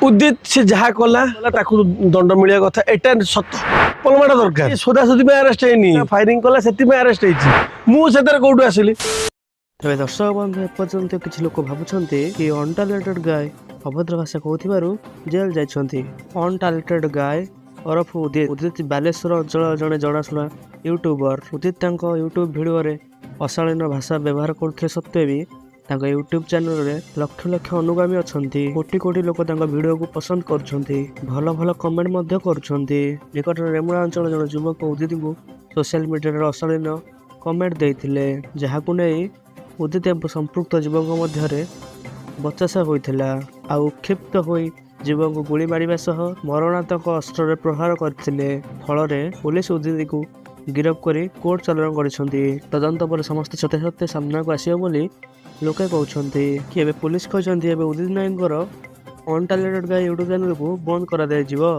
ଉଦିତ ସେ ଯାହା କଲା ତାକୁ ଦଣ୍ଡ ମିଳିବା କଥା, ଏଇଟା ସତ। ପଲମାଟା ଦରକାର। ସୋଦାସୋଦି ପାଇଁ ଆରେଷ୍ଟ ହେଇନି, ଫାୟାରିଂ କଲା ସେଥିପାଇଁ ଆରେଷ୍ଟ ହେଇଛି। ମୁଁ ସେଥିରେ କୋଉଠୁ ଆସିଲି? ତେବେ ଦର୍ଶକ ବନ୍ଧୁ, ଏପର୍ଯ୍ୟନ୍ତ କିଛି ଲୋକ ଭାବୁଛନ୍ତି କି ଅନଟ୍ୟାଲେଣ୍ଟେଡ୍ ଗାଏ ଅଭଦ୍ର ଭାଷା କହୁଥିବାରୁ ଜେଲ୍ ଯାଇଛନ୍ତି। ଅନଟ୍ୟାଲେଣ୍ଟେଡ୍ ଗାଏ ଓରଫ ଉଦିତ। ଉଦିତ ବାଲେଶ୍ୱର ଅଞ୍ଚଳର ଜଣେ ଜଣାଶୁଣା ୟୁଟ୍ୟୁବର। ଉଦିତ ତାଙ୍କ ୟୁଟ୍ୟୁବ ଭିଡ଼ିଓରେ ଅଶାଳୀନ ଭାଷା ବ୍ୟବହାର କରୁଥିଲେ ସତ୍ତ୍ୱେ ବି ତାଙ୍କ ୟୁଟ୍ୟୁବ ଚ୍ୟାନେଲରେ ଲକ୍ଷ ଲକ୍ଷ ଅନୁଗାମୀ ଅଛନ୍ତି। କୋଟି କୋଟି ଲୋକ ତାଙ୍କ ଭିଡ଼ିଓକୁ ପସନ୍ଦ କରୁଛନ୍ତି, ଭଲ ଭଲ କମେଣ୍ଟ ମଧ୍ୟ କରୁଛନ୍ତି। ନିକଟରେ ରେମୁଣା ଅଞ୍ଚଳ ଜଣେ ଯୁବକ ଉଦିତଙ୍କୁ ସୋସିଆଲ ମିଡ଼ିଆରେ ଅଶାଳୀନ କମେଣ୍ଟ ଦେଇଥିଲେ, ଯାହାକୁ ନେଇ ଉଦିତ ଏବଂ ସମ୍ପୃକ୍ତ ଯୁବକଙ୍କ ମଧ୍ୟରେ ବଚସା ହୋଇଥିଲା। ଆଉ ଉତ୍କ୍ଷିପ୍ତ ହୋଇ ଯୁବକଙ୍କୁ ଗୁଳି ମାରିବା ସହ ମରଣାନ୍ତକ ଅସ୍ତ୍ରରେ ପ୍ରହାର କରିଥିଲେ। ଫଳରେ ପୋଲିସ ଉଦିତଙ୍କୁ ଗିରଫ କରି କୋର୍ଟ ଚାଲାଣ କରିଛନ୍ତି। ତଦନ୍ତ ପରେ ସମସ୍ତ ସତ୍ୟାସତ୍ୟ ସାମ୍ନାକୁ ଆସିବ ବୋଲି ଲୋକେ କହୁଛନ୍ତି କି ଏବେ ପୋଲିସ କହିଛନ୍ତି, ଏବେ ଉଦିତ ନାୟକଙ୍କର ଅନଟ୍ୟାଲେଣ୍ଟେଡ୍ ଗାଏ ୟୁଟ୍ୟୁବ ଚ୍ୟାନେଲକୁ ବନ୍ଦ କରାଦିଆଯିବ।